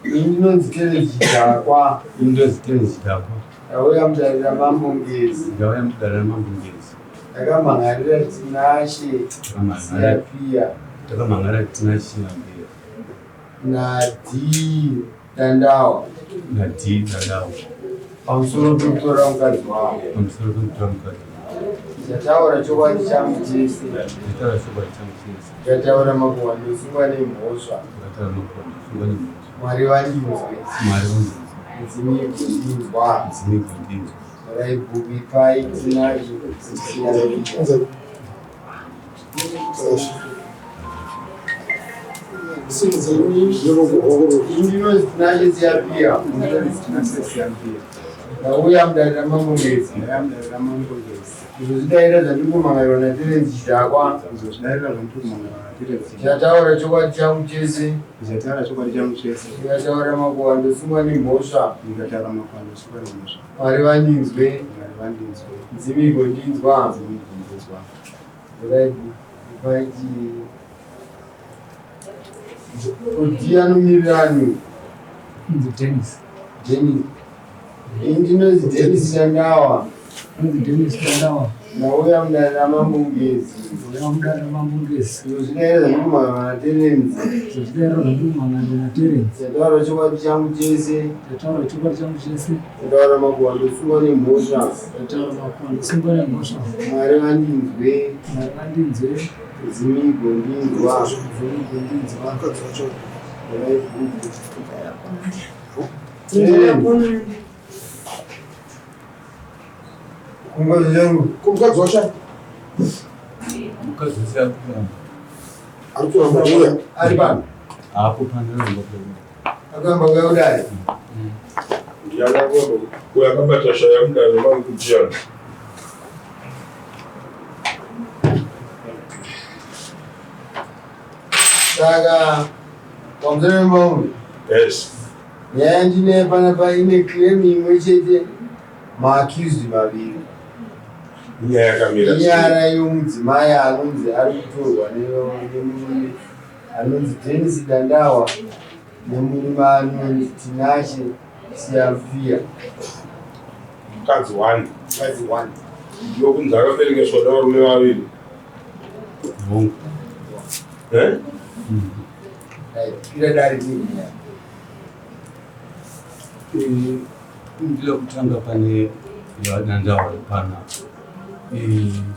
Ini ndinonzi Terence Chidhakwa. Ini ndinonzi Terence Chidhakwa. Ndauya mudare raMambo Ngezi. Ndauya mudare raMambo Ngezi. Ndakamhan'arira Tinashe Siyapiya. Ndakamhan'arira Tinashe Siyapiya. NaD Dandawa. NaD Dandawa. Pamusoro pekutora mukadzi wangu. Pamusoro pekutora mukadzi wangu. Ndichataura chokwadi changu chese. Ndichataura chokwadi changu chese. Ndikataura makuhwa ndosungwa nemhosva. Ndikataura makuhwa ndosungwa nemhosva. Mwari vandinzwe. Mwari vandinzwe. Mudzimi igondinzwa. Mudzimi igondinzwa. Torai bhuku ipai Tinashe Siyapiya. Ndinonzi Tinashe Siyapiya. Ndauya mudare raMambo Ngezi. Kuzozvidaira zvandiri kumhangarirwa naTerence Chidhakwa. Kuzozvidaira zvandiri kumhangarirwa naTerence. Ndichataura chokwadi changu chese. Ndichataura chokwadi changu chese. Ndikataura makuhwa ndosungwa nemhosva. Ndikataura makuhwa ndosungwa nemhosva. Mwari vandinzwe. Mwari vandinzwe. Nzimi igondinzwa. Nzimi igondinzwa. Right. Odi anomirira ani? Inzi Dennis. Dennis. Ini ndinonzi Dennis Dandawa. Inzi Dennis Dandawa. Ndauya mudare raMambo Ngezi. Ndauya mudare raMambo Ngezi. Ndozvidaira zvandikumangana naTerence. Ndozvidaira zvandikumangana naTerence. Ndataura chokwadi changu chese. Ndataura chokwadi changu chese. Ndataura makuhwa ndosungwa nemhosva. Ndataura makuhwa ndosungwa nemhosva. Mwari vandinzwe. Mwari vandinzwe. Nzimi igondinzwa. Nzimi igondinzwa. Mukadzi wacho Mukadzi wacho ari kuramba. Ari kuramba kuuya. Ari pano. Hapo pano aramba kuuya. Akaramba kuuya kudare. Ndiani akuramba kuuya akabata shaya mudare mangu ndiani? Saka pamusoro pemamwe. Yes. Nyaya yandinayo panapa ine claim imwe chete maaccused maviri. Inyaya yakamira sei? Inyaya yomudzimai anonzi ari kutorwa nemurume anonzi Dennis Dandawa nemurume anonzi Tinashe Siyamfiya. Mukadzi one. Mukadzi one. Ndiwo kunzi akaberekeswa nevarume vaviri. Hongu. Eh? Right. Kwira dare nenyaya. Ndinoda kutanga pane yadandawa pana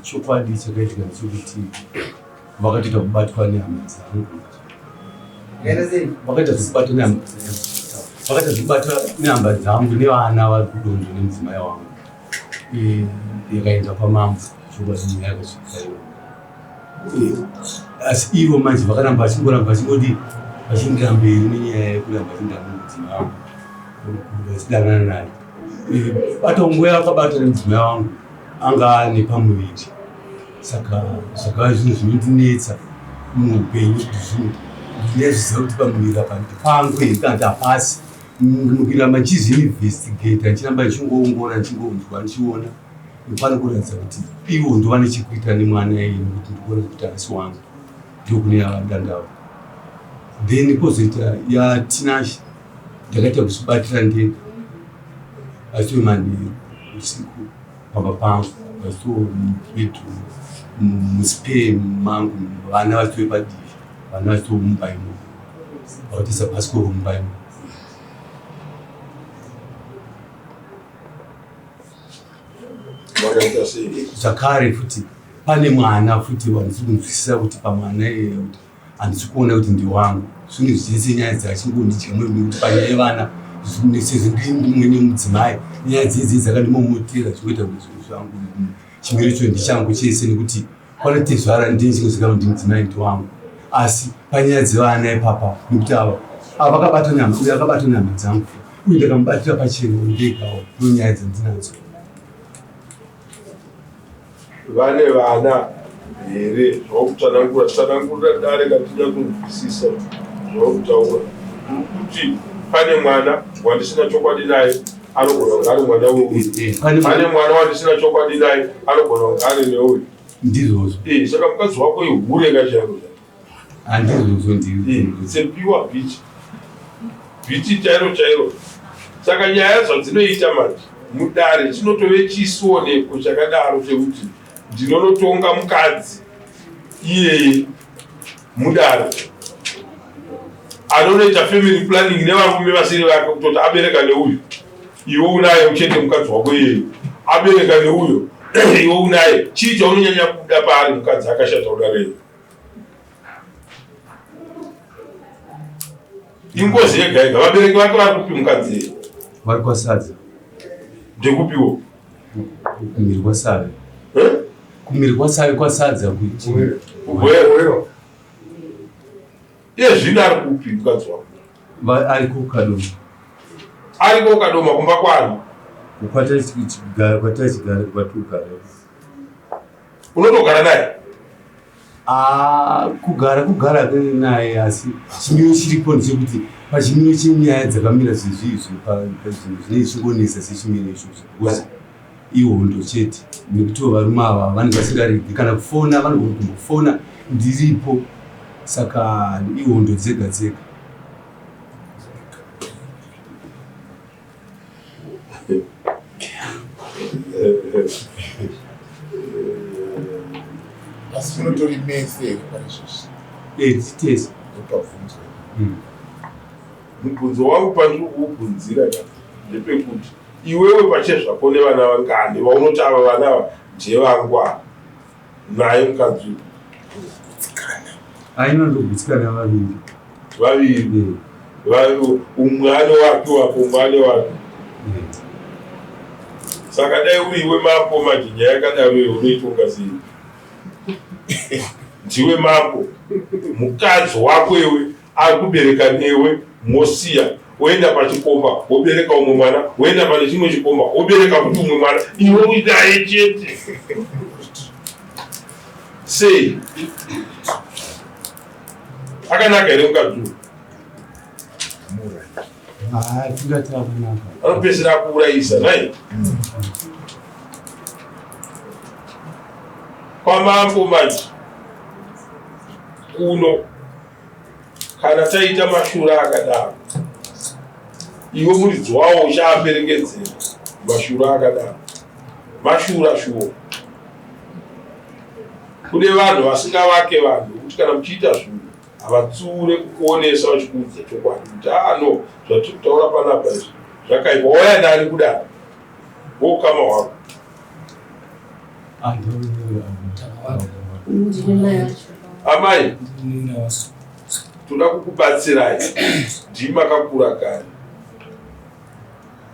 chokwadi chakaitika ndechekuti vakatoita kubatwa nehama dzangu vakaita zvekubatwa nehama vakaita zvekubatwa nehama dzangu nevana vari kudonzvo nemudzimai wangu yakaenda kwamambo chokwadi nyaya yakasvika iyoyo Asi ivo manje vakaramba vachingoramba vachingodii vachiendera mberi nenyaya yekuramba vachienda nemudzimai wangu vachidanana naye. Bata nguva yakabata nemudzimai wangu anga ane pamuviri saka zvakava zvinhu zvinondinetsa muupenyu kuti zvinhu ndinezviziva kuti pamuviri apa ndipangu here kana kuti hapasi. Mukuramba ndichizviinvestigata ndichiramba ndichingoongorora ndichingonzwa ndichiona Ndofana kuratidza kuti ivo ndovane chekuita nemwana iye nekuti ndikuona kuti haasi wangu ndokune yavadandavo then kwozoita yaTinashe ndakaita kuzvibatira ndega asi manheru usiku pamba pangu vasitoo mubedroom muspare mangu vana vasitove padivi vana vasitoo mumba imomo vakatoisa bhasikoro mumba imomo. Vakaita sei? Zvakare futi pane mwana futi wandisi kunzwisisa kuti pamwana iyeye kuti handisi kuona kuti ndiwangu zvinhu zvese nyaya dzachingonidya mwoyo nekuti panyaya yevana sezvo ndiri mwene mudzimai nyaya dzedze dzakandimomotera zvingoita kuti zvinhu zvangu chimiro icho ndichangu chese nekuti Kwanatezvara ndini chingozikanwa kuti mudzimai ndiwangu asi panyaya dzevana ipapa nekuti ava ava vakabata nyama uyo akabata nyama dzangu uye ndakamubatira pachena ndegawo ndonyaya dzandinadzo. Vane vana here zvawakutsanangura tsanangurira dare katida kunzwisisa zvawakutaura kuti pane mwana wandisina chokwadi naye anogona kunge ari mwana weuyu pane mwana wandisina chokwadi naye anogona kunge ari neuyu ndizvozvo saka mukadzi wako ihure kachairo handizvozvo ndizvo it's a pure bitch. Bhiti chairo chairo. Saka nyaya zvadzinoita manje mudare chinotove chisioneko chakadaro chekuti ndinonotonga mukadzi iyeye mudare anonoita family planning nevarume vasiri vake kutoti abereka neuyu iwe unaye uchete mukadzi wako iyeye abereka neuyo iwe unaye chii chaunonyanya kuda paari mukadzi akashata kudarei Ingozi yega yega. Vabereki vake vari kupi mukadzi iye? Vari kwaSadza. Ndekupiwo? Kumhiri kwaSave. Eh? Kumhiri kwaSave kwaSadza kuti. Kugwero. Iye zvino ari kupi mukadzi wako? Ari kuKadoma. Ari kuKadoma kumba kwani? Kwataichigara kwataichigara kwatukara. Unotogara naye? Ah, kugara kugara naye asi chimiro chiripo ndechekuti pachimiro chenyaya dzakamira zvezvi izvi pazvinhu zvinenge zvichingonetsa sechimiro ichocho because ihondo chete nekuti varume ava vanenge vasingaregi kana kufona vanogona kumbofona ndiripo saka ihondo dzega dzega. Asi munotori mese here pane izvozvi? Eh, tese. Ndopabvunzwa. Mubvunzo wangu pandiri kuubvunzira ka ndepekuti iwewe pachezvako nevana vangani vaunoti ava vana ava ndevangu ava naye mukadzi uyu? Aina ndogutsikana vaviri. Vaviri. Umwe ane wake wako, umwe ane wake. Saka dai uri iwe mambo manje nyaya yakadaro iwe unoitonga sei? Ndiwe mambo, mukadzi wako iwe ari kubereka newe mosiya woenda pachikomba wobereka umwe mwana woenda pane chimwe chikomba wobereka futi umwe mwana iwe uinaye chete sei? Akanaka here mukadzi uyu? Anopedzisira akuurayisa nhai? Kwamambo manje kuno kana taita mashura akadaro iwe muridzi wawo uchaaperekedzera mashura akadaro mashura shuwo Kune vanhu vasingavake vanhu vekuti kana muchiita zvinhu havatsiure kukuonesa vachikuudza chokwadi kuti haa no zvatiri kutaura panapa izvi zvakaipa wauya nani kudaro woukama hwako. Amai toda kukubatsirai ndimi makakura kare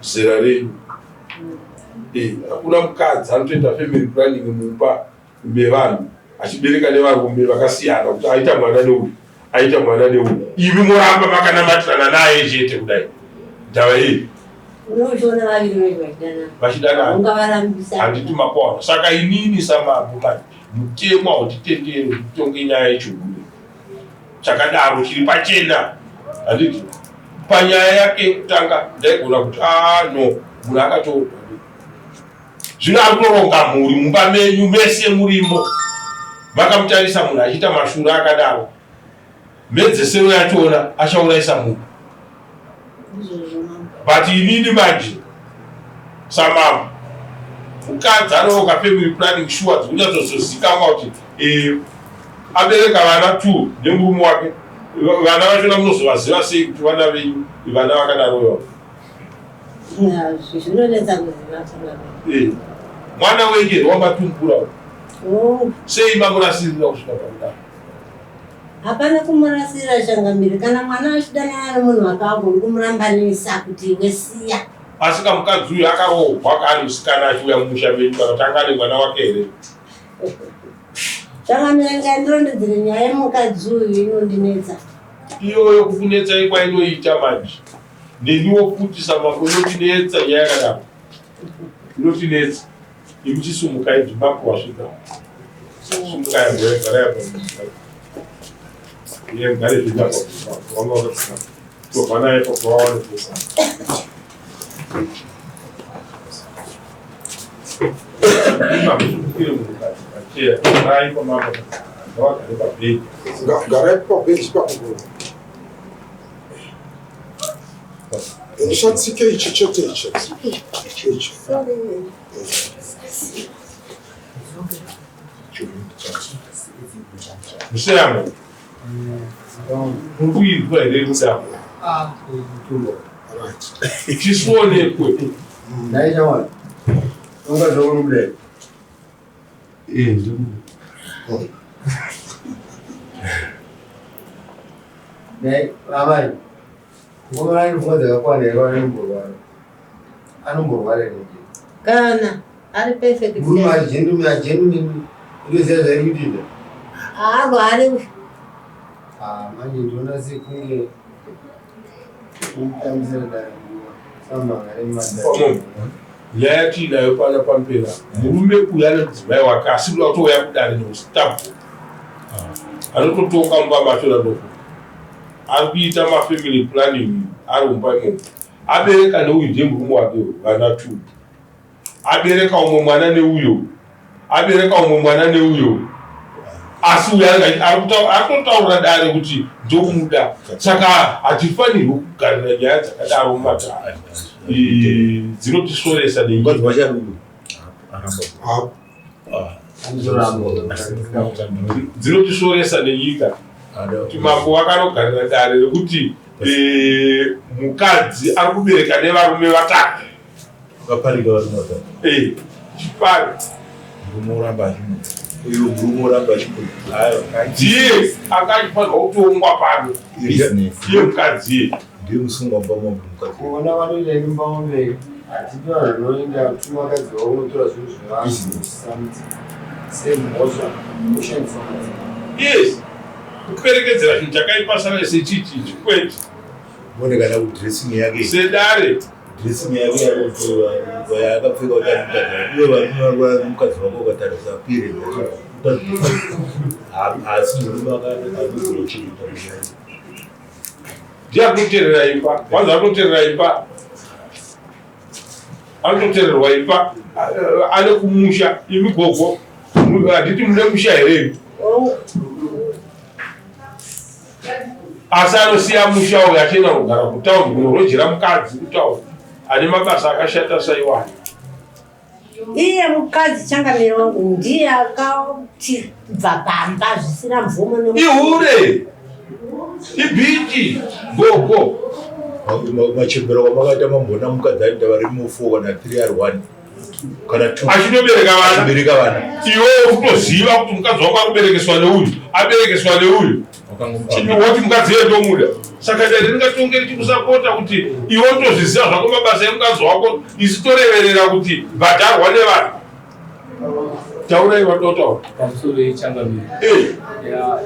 zera renyu eh, hakuna mukadzi anotoita family planning mumba mevanhu achibereka nevarume vakasiyana kuti aita mwana neuyu aita mwana neuyu imi moramba makanamatirana naye chete kudai ndava iyi vachidanana handiti makona saka inini samambo manje mutemo haunditenderi kuti titonge nyaya yechihure chakadaro chiri pachena handiti panyaya yake yekutanga ndaigona kuti ah no munhu akatorwa Zvino ari kutoronga mhuri mumba menyu mese murimo makamutarisa munhu achiita mashura akadaro mhedzesero yachona achaurayisa munhu but inini manje samambo mukadzi anoronga family planning shuwa dzikunyatsozozikamwa kuti eh, abereka vana two nemurume wake vana vachona munozovaziva sei kuti vana venyu vana vakadaroyo Zvinonetsa kuziva eh, mwana wenyu here wamatumbura oh. Sei mamurasirira kusvika pakudaro? Hapana kumurasirira changamire. Kana mwana achidanana nemunhu wake kumurambanisa kuti iwe siya. Asi kamukadzi uyu akarohwa kaari musikana achiuya mumusha menyu kana kuti anga ane mwana wake here? Changamire ngaindirondedzere nyaya yemukadzi uyu inondinetsa. Iyoyo kukunetsai kwainoita manje Neniwo futi samambo inotinetsa nyaya yakadaro inotinetsa. Imi chisumukai ndimambo wasvika. Sumukai mbuya garai apa. Iye mugare zvenyu apa wanga wakasvika. Tobva naye pakuva wane kusa. Imambo munhukadzi pacheya garai pamambo ngavagare pabheji. Garai pabheji papo. Ndichatsike ichi chete ichi. Ichi. Museyamo. Mukuinzwa here kudaro? Chisionekwe. Nhai shamwari. Unga zvauri Eh, ndomuda. Nhai amai. Mukomana ane pfungwa dzakakwana here anomborwara? Anomborwara here? Kana ari perfect. Murume ajendume ajendume unoziva zvairi kuita. Haarwari. Ah, manje ndinoona sekunge kutambisira dare nguva. Samanga remadare. Nyaya yatiinayo pana pampera murume uyu ane mudzimai wake asi kuda kutouya kudare neustabhu anototonga mumba macho nadoko ari kuita mafamily planning ari mumba imomo abereka neuyu ndiye murume wake vana two abereka umwe mwana neuyo abereka umwe mwana neuyo asi uyo ari kutotaurira dare kuti ndomuda saka hatifanirwi kugarira nyaya dzakadaro mumatare dzinotisvoresa nenyika dzinotisvoresa nenyika kuti mambo vakanogarira dare rekuti eh, mukadzi ari kubereka nevarume vatatu Vakaparika varume vatatu. Eh, chipari. Murume oramba achimuda. Uyo murume oramba achimuda. Ndiye anga achifanirwa kutongwa pano. Business. Iye mukadzi iye. Ndiye musungwa mumba mambo mukadzi. Kuona vanoita imba mombe hatidi vanhu vanoenda kutuma vakadzi vavo kunotora zvinhu zvevanhu semhosva kushandisa madzimai. Yes. Kuperekedzera chinhu chakaipa sana sechichi ichi kwete. Mone kana kudressing yake. Sedare. Dressing yake yaakapfeka kuti ari mukadzi wake. Iwe varume vako mukadzi wako ukatarisa appearance yacho. Asi murume akanogona kuchengeta munyaya. Ndiye akuterera imba. Kwanza anoterera imba. Anototererwa imba. Ane kumusha imi gogo. Handiti mune musha here? Asi anosiya musha uyu achienda kugara kutaundi kunorojera mukadzi kutaundi ane mabasa akashata saiwani. Iye mukadzi changamire wangu ndiye akati bva pamba zvisina mvumo ne Ihure! Ibhichi! Gogo! Machembero kwamakaita mamboona mukadzi anoita vari mu4 kana 3 ari 1 kana 2 Achinobereka vana. Achibereka vana. Iwewe kutoziva kuti mukadzi wako akuberekeswa neuyu, aberekeswa neuyu. Woti mukadzi iye ndomuda. Saka dare ringatonge richikusapota kuti iwe utozviziva zvako mabasa emukadzi wako, isu toreverera kuti bhadharwa nevanhu. Taurai vanotaura. Pamusoro yechangamire. Ya,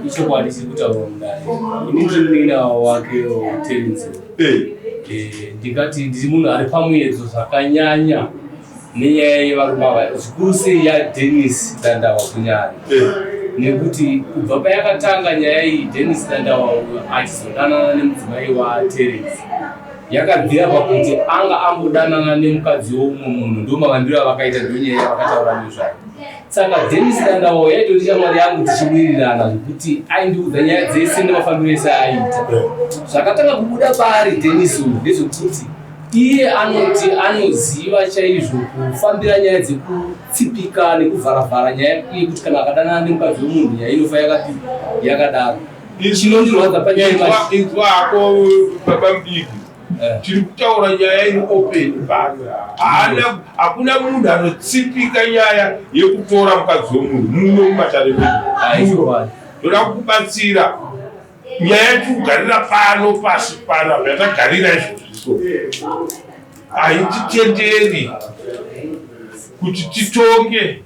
ichokwadi chiri kutaurwa mudare. Ini ndiri munin'ina wake Terence. Ndingati ndiri munhu ari pamuedzo zvakanyanya nenyaya yevarume ava, zvikuru sei yaDennis Dandawa kunyanya. Nekuti kubva payakatanga nyaya iyi Dennis Dandawa uyu achizodanana nemudzimai waTerence. Yakabvira pakuti anga ambodanana nemukadzi weumwe munhu, ndomavambiro avakaita, ndonyaya yavakataura nezvayo. Saka Dennis Dandawo yaitori shamwari yangu tichiwirirana zvekuti aindiudza nyaya dzese nemafambiro ese aaita. Zvakatanga kubuda paari Dennis uyu ndezvekuti iye anoti anoziva chaizvo kufambira nyaya dzekutsipika nekuvharavhara nyaya yekuti kana akadanana nemukadzi wemunhu nyaya inofa yakati yakadaro. Chinondirwadza panyaya yema- Inzwa hako baba mudiki. Tiri kutaura nyaya iri open pano. Haana, hakuna munhu anotsipika nyaya yekutora mukadzi wemunhu muno mumatare medu. Muno. Ndoda kukubatsira. Nyaya yatiri kugarira pano pasi pano apa yatagarira izvozvi so haititenderi kuti titonge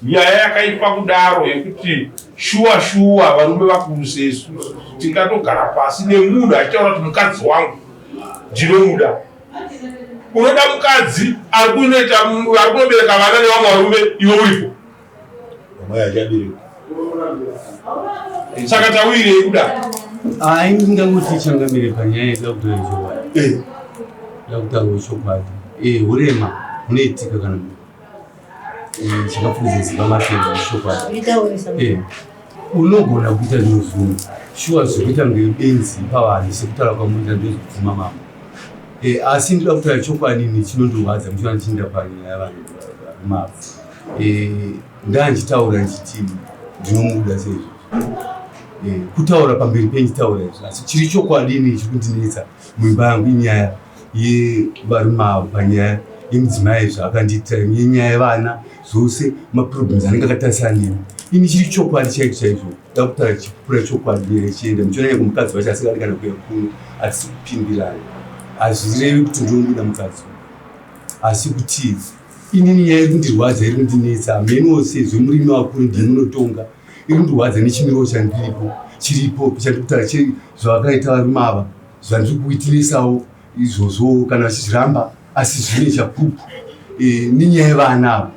nyaya yakaipa kudaro yekuti shuwa shuwa varume vakuru sesu tingatogara pasi nemunhu achitaura kuti mukadzi wangu ndinomuda. Unoda mukadzi ari kunoita ari kunobereka vana nevamwe varume iwe uripo. Amai achabereka. Saka tawirei kudaro? Ai ndingangoti changamire panyaya yekuda kutaura chokwadi. Kuda kutaura chokwadi. Hurema hunoitika kana chakapfuudza ziva matenda chokwadi. Unogona kuita zvimwe zvinhu shuwa zvekuita kunge benzi pavanhu sekutaura kwamunoita ndozvibvuma mambo. Eh, asi ndoda kutaura chokwadi ini chinondirwadza muchiona ndichienda panyaya yavanhu varume eh, ndandichitaura ndichiti ndinomuda seizvozvo eh, kutaura pamberi pendichitaura izvo asi chiri chokwadi ini chiri kundinetsa muimba yangu inyaya yevarume avo panyaya yemudzimai zvaakandiitira yenyaya yevana zvose maproblems anenge akatarisana neni ini chiri chokwadi chaicho chaizvo da kutaura chipupura chokwadi here chienda muchiona nyangwe mukadzi wacho asingadi kana kuya kuno hatisi kupindirana hazvirevi kuti ndinomuda mukadzi asi kuti inini nyaya iri kundirwadza iri kundinetsa hameno sezvo murimi vakuru ndini munotonga iri kundirwadza nechimiro chandiripo chiripo chandiri kutaura zvavakaita varume ava zvandiri kuitinisawo izvozvo kana vachizviramba asi zvine chapupu e, nenyaya yevana ava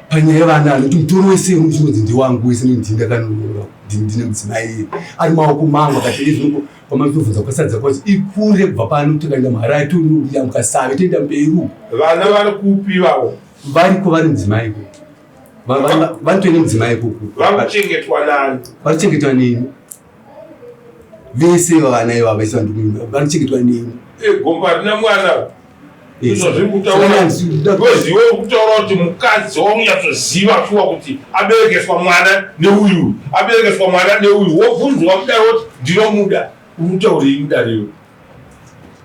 panyaya yevana nokuti mutoro wese unochinonzi ndewangu wese nendini ndakanunura ndine mudzimai iye ari maoko mangu akati izvino pamazobvunza kwasadza kwacho ikure kubva pano tikaenda muharare tonouya mukasave toenda mberi uko vana vari kupi vavo variko vari mudzimai iko vanotoenda mudzimai ikoko vari kuchengetwa nani vari kuchengetwa neni vese vana ivava vese vanochengetwa neni eh, gomba harina mwana eh, izvo zviri kutaura weziwe kutaura kuti mukadzi wakunyatsoziva shuwa kuti aberekeswa mwana neuyu aberekeswa mwana neuyu wobvunzwa mudare woti ndinomuda urikutaurei mudare iwe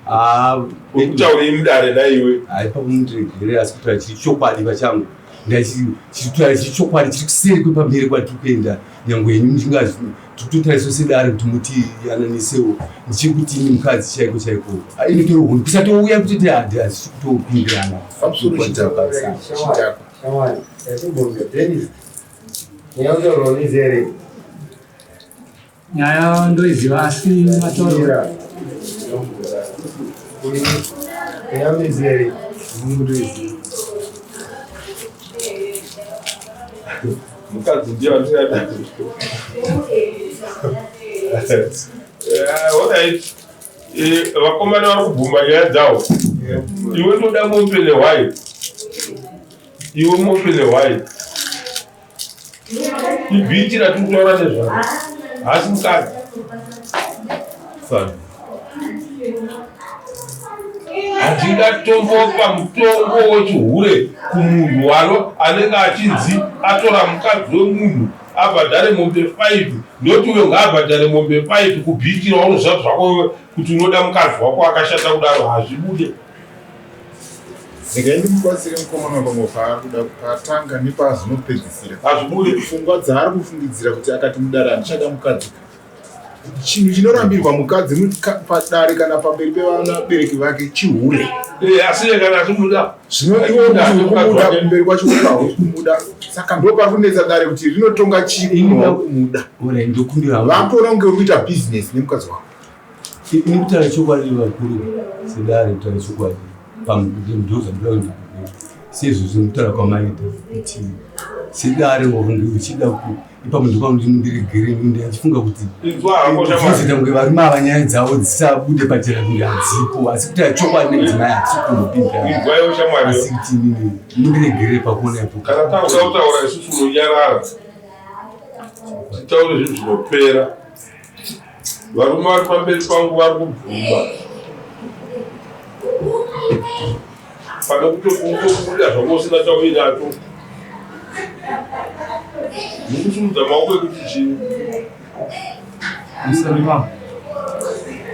ah, urikutaurei mudare naiwe haipa mundiregerere asi kutaura chiri chokwadi pachangu ndachitaura chiri chokwadi chiri kuseri kwepamberi kwatiri kuenda nyangwe henyu muchingazi tikutotariswa sedare kuti muti yananisewo ndichikuti ini mukadzi chaiko chaiko ah, inotori hondo kusatouya kutoti hadi hazisi kutopindirana Nyaya ndoiziva asi matauro Mukadzi ndiye andingada. Alright. Eh, vakomana vari kubvuma nyaya dzavo. Iwe ndoda mombe nehwai. Iwe mombe nehwai. Ibhiti ratiri kutaura nezvaro. Haasi mukadzi. Handingatombopa mutongo wechihure kumunhu waro anenge achinzi atora mukadzi wemunhu abhadhare mombe 5 ndoti uyo ngaabhadhare mombe 5 kubhitira unoziva zvako kuti unoda mukadzi wako akashata kudaro hazvibude. Regai ndimubatsire mukomana pamwe paari kuda paatanga nepaazonopedzisira. Hazvibude. Pfungwa dzaari kufungidzira kuti akati mudare handichada mukadzi. Chinhu chinorambirwa mukadzi padare kana pamberi pevabereki vake chihure. Eh, asi kana achimuda. Zvino iwe kuti uri kumuda kumberi kwacho uri kumuda. Saka ndo pari kunetsa dare kuti rinotonga chii kumuda. Vakutoona kunge uri kuita business nemukadzi wako. Ini kutaura chokwadi vakuru sedare kutaura chokwadi ndozvandoda sezvo zvekutaura kwamaita kuti sedare wakunge uchida ipapo ndopamuti mundiregere ndachifunga kuti zita kunge varume ava nyaya dzavo dzisabude pachena kunge hadzipo asi kutaura chokwadi nemudzimai hatisi kumbopinda asi kuti inini mundiregere pakuona ipo kana takuda kutaura isusu unonyarara titaure zvinhu zvinopera Varume vari pamberi pangu vari kubvuma pane kutobuda zvanga usina chauinacho. Mukusimudza maoko ekuti chii? Musoro wangu.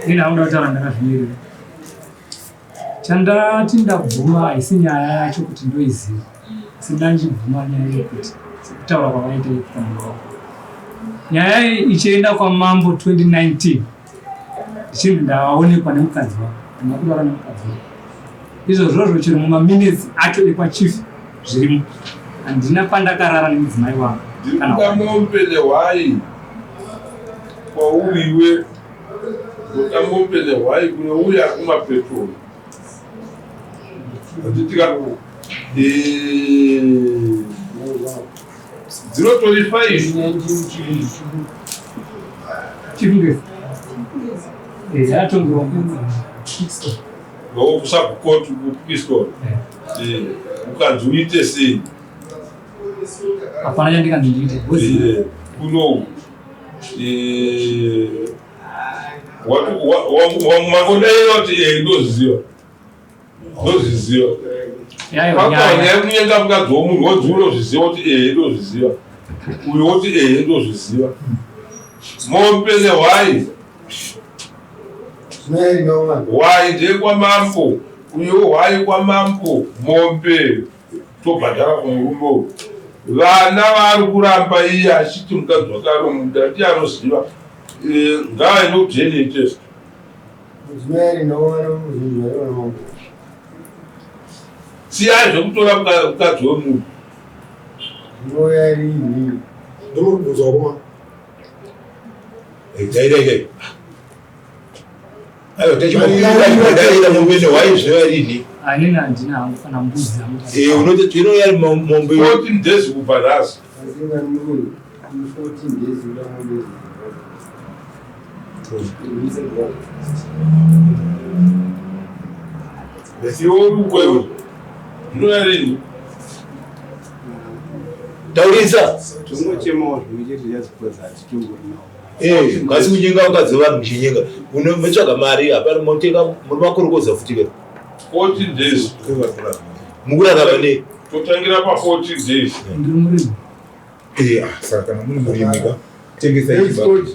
Ini hangu kutaura ndakazvimirira. Chandati ndabvuma haisi nyaya yacho kuti ndoiziva. Asi ndanjibvuma nyaya yekuti sekutaura kwavaita ipapo. Nyaya iyi ichienda kwamambo 2019 ndichinzi ndaonekwa nemukadzi wako handina kurara nemukadzi wako. Izvozvozvo chero mumaminitsi acho ekwachief zvirimo. Handina pandakarara nemudzimai wangu. Ndiri kuda mombe nehwai kwauri iwe. Ndoda mombe nehwai kune uya ari kumapetro. Handitika eh, dzinotori five. Chirungu. Eh, atongerwa. Kusabhukoti kuPiston. Eh, ukanzi uite sei? Hapana chandikanzi ndiite. Eh, kuno Eh, mangodaira kuti eh, ndozviziva. Ndozviziva. Pakauya nyaya yekunyenga mukadzi womunhu wodzi unozviziva kuti ehe ndozviziva. Uyu woti ehe ndozviziva. Mombe nehwai. Hwai ndekwamambo. Uyo hwai kwamambo. Mombe tobhadhara kumurume uyu. Vana vaari kuramba iye achiti mukadzi wake anomuda ndiye anoziva. Eh, ngaaende kuDNA test. Siyai zvekutora mukadzi wemunhu. Ndomubvunza wakoma. Dai Ayo tachimakudaira mombe nehwai zvinova rini? Anini handina hangu kana mbudzi hangu. Eh unoti tinoya mombe 14 days kubva nhasi. 14 days kuda mombe. Iwe uri kwewe. Zvinoya rini? Taurisa. Tongochemawo zvimwe chete tichazipodza hatitongorinawo. Eh, kasi kunyenga vakadzi vevanhu muchinyenga. Unotsvaga mari hapana motenga muri makorokoza futi ke. 14 days. Mukurarama nei? Totangira pa 14 days. Ndiri murimi. Eh, ah, saka kana muri murimi ka tengesa Next coach.